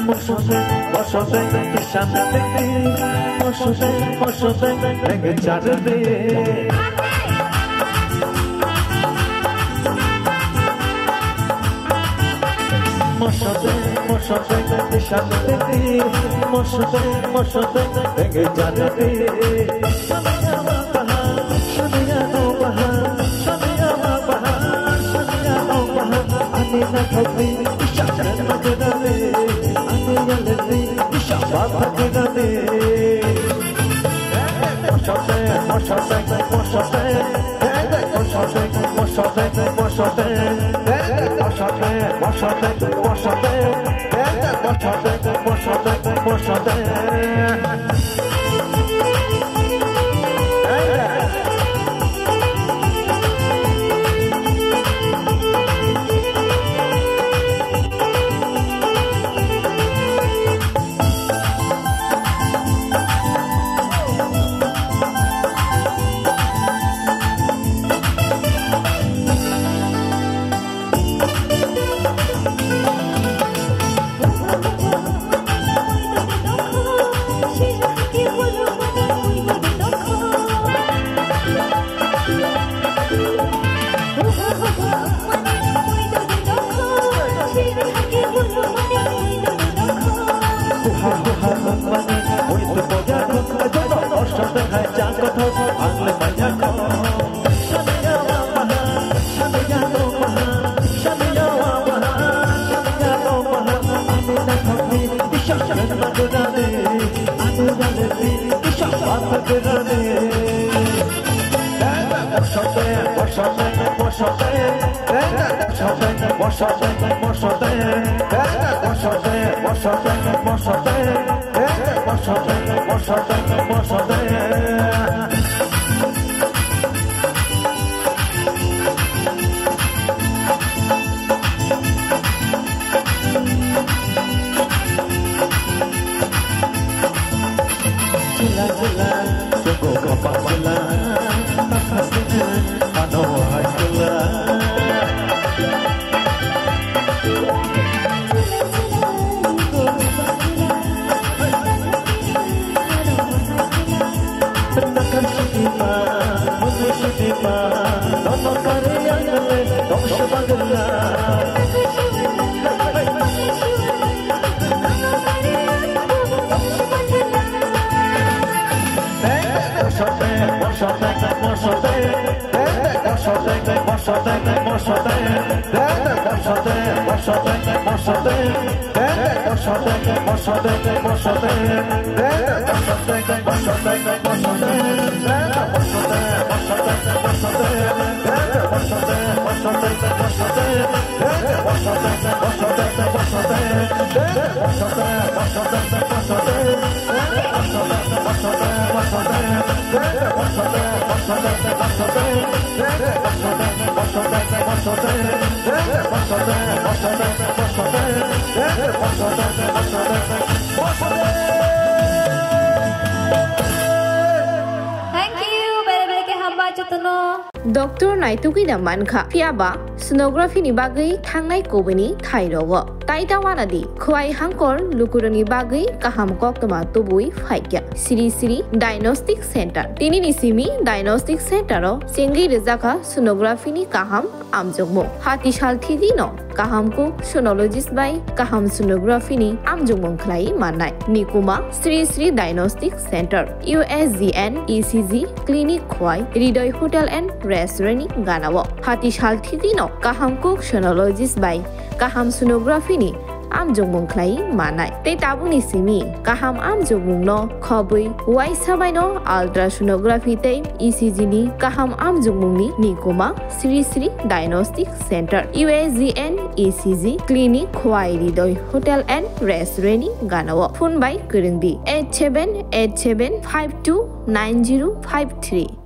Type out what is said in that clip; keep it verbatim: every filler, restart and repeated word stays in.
Mosodeng, mosodeng, kisana dengdi. Mosodeng, mosodeng, dengdi chardi. Mosodeng, mosodeng, kisana dengdi. Mosodeng, mosodeng, dengdi chardi. Samiya ma baha, samiya no baha, samiya ma baha, samiya no baha. Ani na thokni, isha ma gudani. Ani ya leni, isha ma gudani. Thank you, bere bere khe hamba jotono. Doctor naitugwi da mankha, phiyaba sonography ni bagwi thangnai kubuni thai rogo. Tai ta wana di, khwai hangkor lukurokni bagwi kaham koktwma tubui phaikya. Sri Sri Diagnostic Center. Tini ni simi Diagnostic Center o chengwi rwjakha sonography ni kaham amjokmung. Hati sal thidi no kaham kuk sonologist bai kaham sonography ni amjokmung khlai mannai. Nikuma Sri Sri Diagnostic Center, U S G N, E C G, clinic khwai, Hridoy Hotel and Restaurant ni gana o. Hati sal thidi no kaham kuk sonologist bai kaham sonography ni amjokmung khlai mannai. Tei tabukni simi kaham amjokmung no khobwi uaisa bai no ultrasonography tei E C G ni kaham amjokmung ni nikuma Sri Sri Diagnostic Center, U S G N, E C G, clinic, khwai Hridoy Hotel and Restaurant ni gana o. Phone bai kwrwng di eight seven eight seven five two nine zero five three.